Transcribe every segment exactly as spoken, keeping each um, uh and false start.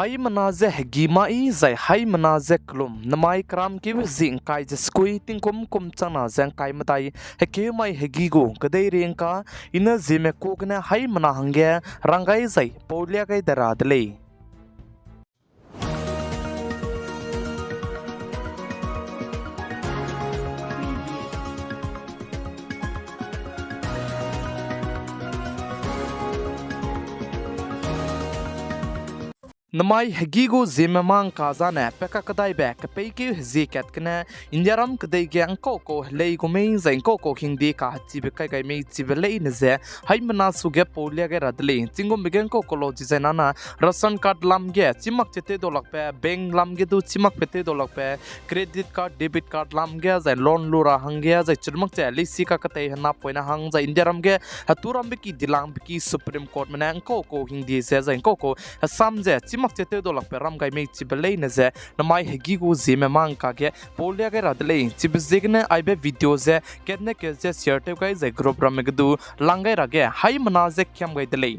Haimena ze hegi mai zai haimena ze kelum, nemai keram keu hezi ngkai ze sekui tingkum kum changna ze ngkai medai, hekeu mai hegi gu kedei ringka, i ne Zeme ku gene haimena hangge rang gai zai paulia gai de ra de lei. Nemai hegi gu Zeme mangka zane pe kakdaibe kepeikeu hezie kat gene Indiaram kedei ge ngkau kau helei gu mei zai ngkau kau hingde kahechibe kai gai mei chibe leine ze haimena suge paulia gai ra de lei. Chinggumme ge ngkau kau lau dizai nane ration card lam ge chimak che tew dau lakbe, bank lam ge du chimakbe tew dau lakbe, credit card, debit card lam ge zai loan lu ra hangge zai chirumak che leisi kaketei hena poine hang zai Indiaram ge heturambe ki dilangbe ki Supreme Courtme ne ngkau kau hingde ze zai ngkau kau hesam ze chimak che tew dau lakbe ram gai mei chibe leine ze nemai hegi gu Zeme mangka ge paulia gai ra de lei. Chibe ziegene aibe video ze katne kat ze share tew gai zai group ramme ge du lang gai ra ge haimena ze kiam gai de lei.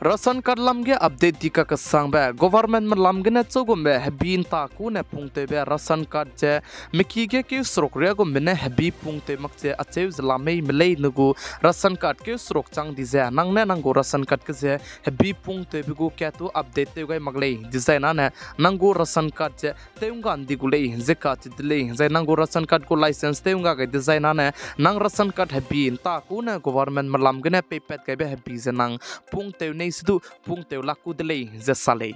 Ration card lam ge update di kakesangbe, governmentme lam gene chugumbe hebi nta kune pungtewbe ration card ze meki ge keu seruk riagumbe ne hebi pungtew mak ze acheu ze la mei me lei ne gu ration card keu seruk chang di ze nang ne nang gu ration card ge ze hebi pungtewbe gu katu update tew gai mak lei dizai nane nang gu ration card ze tew ngga ndi gu lei ze kacheu de lei. Zai nang gu ration card gu license tew ngga gai dezai nane nang ration card hebi nta kune governmentme lam gene peipat gaibe hebi ze nang pungtew nei sedu pungtew lak ku de lei ze sa lei.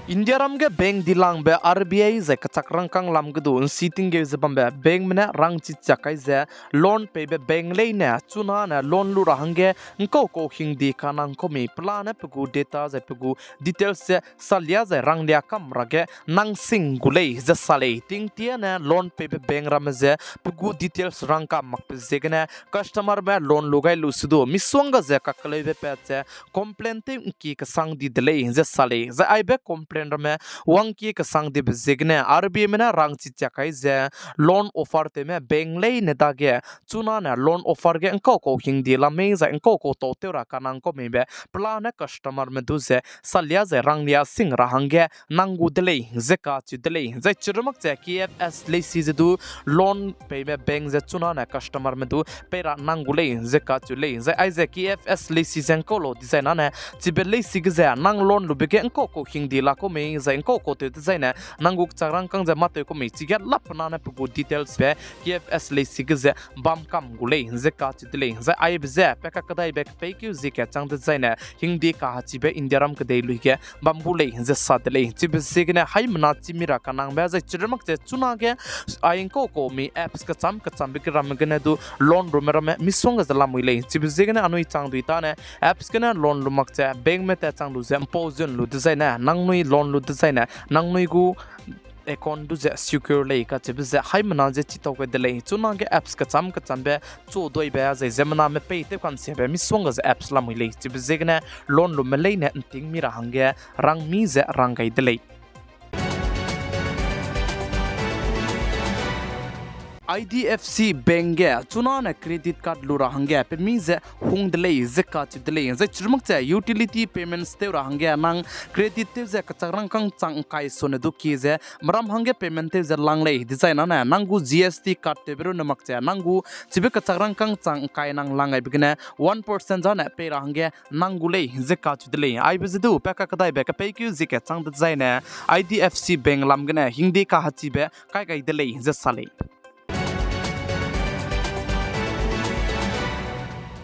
Indiaram ge bank dilangbe R B I zai kechak rangkâng lam ge du nsi tinggeu ze bambe bankme ne rangchi chiak kai ze loan peibe bank leine chunane loan lu ra hangge ngkau kau hingde kanang kau mei pelane pe gu data zai pe gu details ze salia zai ranglia kam ra ge nang sing gu lei ze sa lei. Tingtiane loan peibe bank ramme ze pe gu details rangkam makbe ziegene customerme loan lu gai lu sedu misongga ze kakeleube pat ze complain tew ngkie kesang di de lei ze sa lei. Zai aibe complain ramme wangkie kesang dibe ziegene R B Ime ne rangchi chiak kai ze loan offer tewme bank leine dage chunane loan offer ge ngkau kau hingde la mei zai ngkau kau tau tew ra kanang kau meibe pelane customerme du ze salia zai ranglia sing ra hangge nang gu de lei ze kacheu de lei. Zai chirumak ze K F S leisi ze du loan peibe bank ze chunane customerme du pei ra nang gu lei ze kacheu lei. Zai aize K F S leisi ze ngkau lau dezai nane chibe leisi ge ze nang loan lube ge ngkau kau hingde la kau mei zai ngkau kau tew dezaine nang gu kechak rangkâng ze mâ tew kau mei chige lapena ne pe gu detailsbe K F S leisi ge ze bam kam gu lei ze kacheu de lei. Zai aibe ze pe kakdaibe kepeikeu zie kat chang dezaine hingde kahechibe Indiaram kedei lui ge bam gu lei ze sa de lei. Chibe ziegene haimena chimi ra kanangbe zai chirumak ze chunage ai ngkau kau mi apps kecham kechambe ge ramme gene du loan rume ramme misongga ze lamui lei. Chibe ziegene anui chang dui tane apps gene loan lu mak ze bankme tat chang lu ze mpau zun lu dezaine nangnui loan lu dezaine nangnui gu account du ze secure lei kacheube ze haimena ze chitau gai de lei. Chunage apps kecham kechambe chu duibe zai ziemmename pei tew kansiabe misongga ze apps lamui lei. Chibe ziegene loan lume leine nting mi ra hangge rang mi ze rang gai de lei. I D F C Bank ge chunane credit card lu ra hangge pe mi ze hung de lei ze kacheu de lei. Zai chirumak ze utility payments tew ra hangge nang credit tew ze kechak rangkâng chang ngkai sone du kie ze meram hangge payment tew ze lang lei dezai nane nang gu G S T card tewbe runne mak ze nang gu chibe kechak rangkâng chang ngkai nang lang gaibe gene one percent zane pei ra hangge nang gu lei ze kacheu de lei. Aibe ze du pe kakdaibe kepeikeu zie kat chang dezaine I D F C Bank lam gene hingde kahechibe kai gai de lei ze sa lei.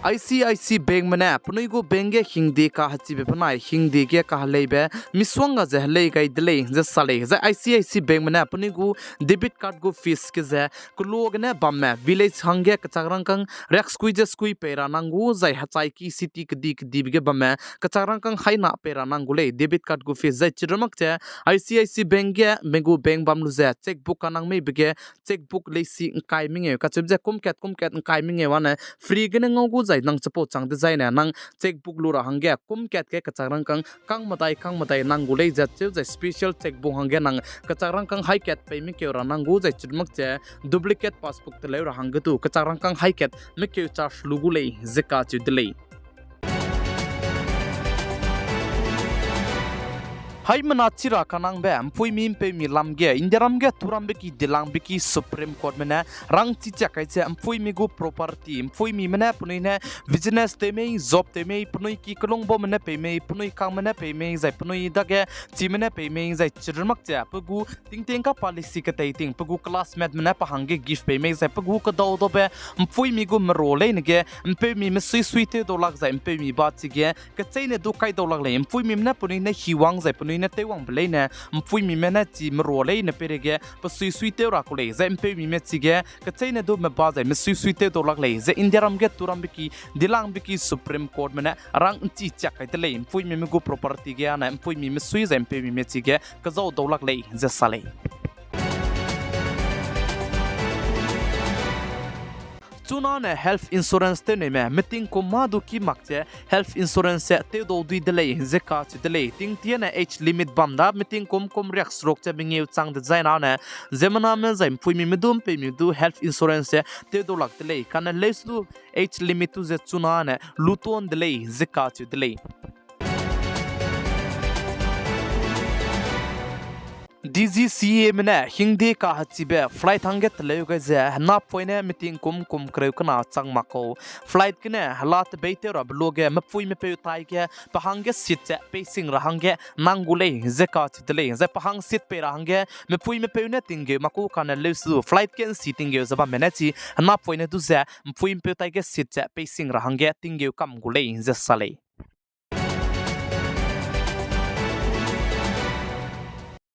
I C I C Bankme ne penui gu bank ge hingde kahechibe benai hingde ge kaheleibe misongga ze helei gai de lei ze sa lei. Zai I C I C Bankme ne penui gu debit card gu fees ge ze keloa gene bamme village hangge kechak rangkâng riaksekui ze sekui pei ra nang gu zai hechaiki city kedi kedibe ge bamme kechak rangkâng haina pei ra nang gu lei debit card gu fees. Zai chirumak ze I C I C Bank ge me gu bank bam lu ze checkbook kanang meibe ge checkbook leisi ngkai mengeu kacheube ze kum kat kum kat ngkai mengeu ane free gene ngau gu tai nang chipau chang dezaine nang checkbook lu ra hangge kum kat ge kechak rangkâng kang medai kang medai nang gu lei ze cheu zai special checkbook hangge nang kechak rangkâng hai kat peime keu ra nang gu zai chirmak ze duplicate passbook teleu ra hangge du kechak rangkâng hai kat mekeu charge lu gu lei ze kacheu de lei. Haimena chi ra kanangbe ’mpuimi ’mpeumi lam ge Indiaram ge turambe ki dilangbe ki Supreme Courtme ne rangchi chiak kai ze ’mpuimi gu property, ’mpuimime ne penui ne business tew mei, job tew mei, penui ki kelungbamme ne pei mei, penui kangme ne pei mei, zai penui dage chime ne pei mei, zai chirmak ze pe gu tingting ka policy ketei ting, pe gu classmateme ne pe hangge gift pei mei, zai pe gu kedau daube ’mpuimi gu merua leine ge ’mpeumi mesuisui tew dau lak zai ’mpeumi ba chige kecheîne du kai dau lak lei. ’Mpuimime ne penui ne hiwang zai penui ne tewwangbe leine ’mpuimime ne chi merua leine peireige pe suisui tew ra ku lei, zai ’mpeumime chige kecheîne du meba zai mesuisui tew dau lak lei ze Indiaram ge turambe ki dilangbe ki Supreme Courtme ne rangchi chiak kai de lei. ’Mpuimime gu property ge ane ’mpuimi mesui zai ’mpeumime chige kezau dau lak lei ze sa lei. Chunane health insurance tewneime meeting kum mâ du ki mak ze health insurance ze tew dau dui de lei ze kacheu de lei. Tingtiene age limit bam da meeting kum kum riakseruk ze mengeu chang dezainane ziemmename zai ’mpuimime du ’mpeumi du health insurance ze tew dau lak de lei. Kane leuse du age limit du ze chunane luton de lei ze kacheu de lei. DGCAme ne hingde kahechibe flight hangge teleu gai ze henapoine meeting kum kum kereu kena chang mak kau. Flight gene hela tebei tew rabe luage mepuimepeu taige pe hangge seat ze peising ra hangge nang gu lei ze kacheu de lei. Zai pe hang seat pei ra hangge mepuimepeu ne tinggeu mak ku kane leuse du flight ge ’nsi tinggeu ze bamme ne chi henapoine du ze mepuimepeu taige seat ze peising ra hangge tinggeu kam gu lei ze sa lei.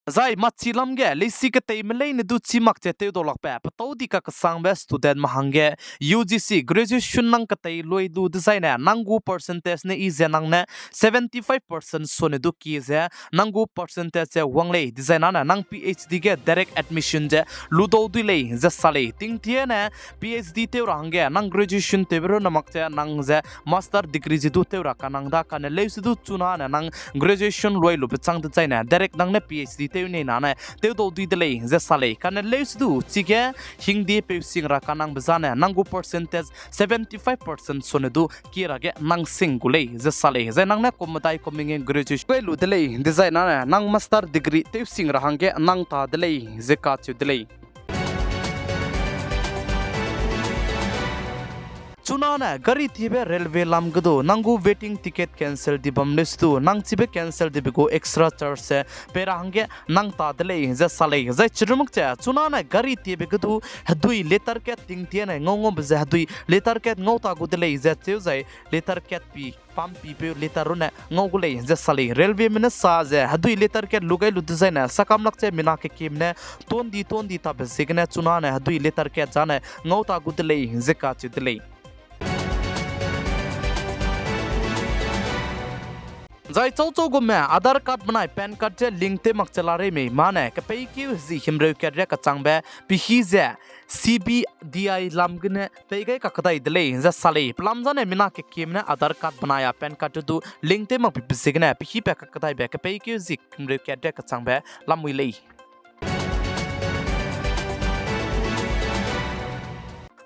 Zai machi lam ge leisi keteime leine du chî mak ze tew dau lakbe petâu di kakesangbe studentme hangge UGC graduation nang ketei lui lu dezaine nang gu percentage ne i ze nang ne seventy five percent sone du kie ze nang gu percentage ze wang lei dezainane nang PhD ge direct admission ze lu dau dui lei ze sa lei. Tingtiene PhD tew ra hangge nang graduation tewbe rune mak ze nang ze master degree ze du tew ra kanang da kane leuse du chunane nang graduation lui lube chang dezaine direct nang ne PhD tew nei nane tew dau dui de lei ze sa lei. Kane leuse du chige hingde peu sing ra kanangbe zane nang gu percentage seventy five percent sone du kie ra ge nang sing gu lei ze sa lei. Zai nang ne kum medai kum mengeu graduation lui lu de lei dezainane nang master degree tew sing ra hangge nang ta de lei ze kacheu de lei. Chunane gari tiebe railway lam ge du nang gu waiting ticket cancel di bam leuse du nang chibe cancel dibe gu extra charge ze pei ra hangge nang ta de lei ze sa lei. Zai chirumak ze chunane gari tiebe ge du hedui letter kat tingtiene ngau ngaube ze hedui letter kat ngau ta gu de lei ze cheu zai letter kat pi pam pipeu letter rune ngau gu lei ze sa lei. Railwayme ne sa ze hedui letter kat lu gai lu dezaine sakam lak ze mina kekieme ne tundi tundi tabe ziegene chunane hedui letter kat zane ngau ta gu de lei ze kacheu de lei. Zai chauchau gume Aadhaar card benai PAN card ze link tew mak che la rei mei mane kepeikeu hezi himreu kat ria kachangbe pehî ze C B D I lam gene pei gai kakdai de lei ze sa lei. Pelam zane mina kekieme ne Aadhaar card benai a PAN card du link tew mak pibe ziegene pehî pa kakdaibe kepeikeu hezi himreu kat ria kachangbe lamui lei.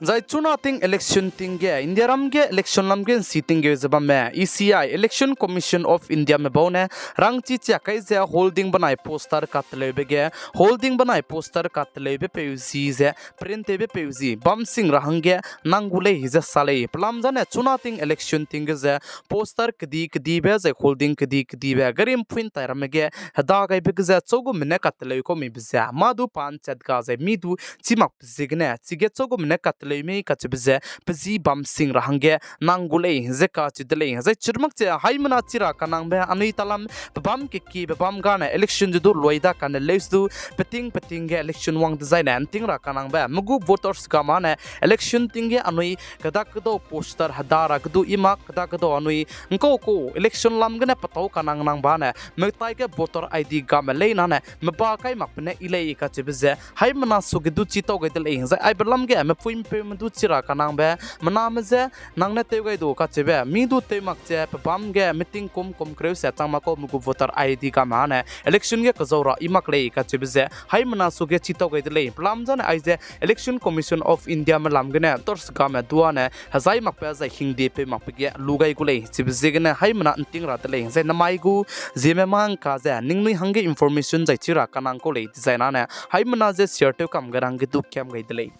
Zai chuna ting election ting ge Indiaram ge election lam ge ’nsi tinggeu ze bamme E C I, Election Commission of Indiame bau ne rangchi chiak kai ze holding benai poster kateleube ge, holding benai poster kateleube peu zi ze print tewbe peu zi bam sing ra hangge nang gu lei ze sa lei. Pelam zane chuna ting election ting ge ze poster kedi kedibe zai holding kedi kedibe gari ’mphuin tai ramme ge heda gaibe ge ze chaugume ne kateleu kau meibe ze mâ du pa ’nchat ga zai mi du chî makbe ziegene chige chaugume ne kateleu mei kacheube ze pe zi bam sing ra hangge nang gu lei ze kacheu de lei. Zai chirumak ze haimena chi ra kanangbe anui talam pe bâm kekiebe bâm gane election ze du lui da kane leuse du peting peting ge election wang dezaine ’nting ra kanangbe me gu voters ga mane election ting ge anui kedak kedau poster heda ra ge du i mak kedak kedau anui ’ngkau kau election lam gene petâu kanang nang bane meutai ge voter I D game lei nane meba kai makbe ne i lei kacheube ze haimena suge du chi tau gai de lei. Zai aibe lam ge mepui mepeu me du chi ra kanangbe, mename je nang ne tew gai du kacheube, mi du tew mak ze pebâm ge meeting kum kum kereu se chang mak kau me gu voter I D kame ne election ge kezau ra i mak lei kacheube ze haimena suge chi tau gai de lei. Pelam zane aize Election Commission of India me lam gene voters kame duane hezai makbe zai hingde peu makbe ge lu gai gu lei. Chibe ziegene haimena nting ra de lei. Zai namai gu Zeme mangka ze ningnui hangge information zai chi ra kanang kau lei dizai nane haimena ze share tew kam ge rangge du kiam gai de lei.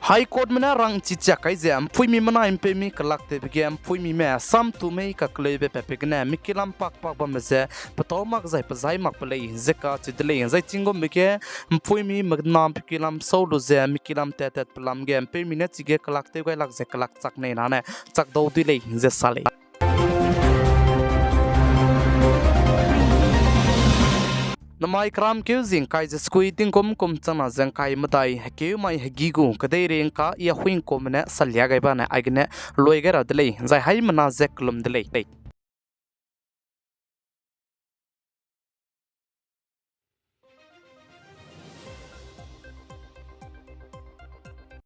High Court me ne rang chichiak kai ze mpuimi menai mpeumi kelak tewbe ge mpuimime samtu mei kakeleube patbe gene mi kilam pakpak bamme ze petâu mak zai pezai makbe lei ze kacheu de lei. Zai chinggumme ge mpuimi mena pe kilam sau lu ze mi kilam tat tat pelam ge mpeumi ne chige kelak tew gai lak ze kelak chak nei nane chak dau dui lei ze sa lei. Namai keram keu zingkai ze sukui tingkum kum changna ze ngkai medai hekeu mai hegî gu kedeirei ngka i a huingkumme ne salia gai bane aigene lui gai ra de lei, zai haimena ze kelum de lei.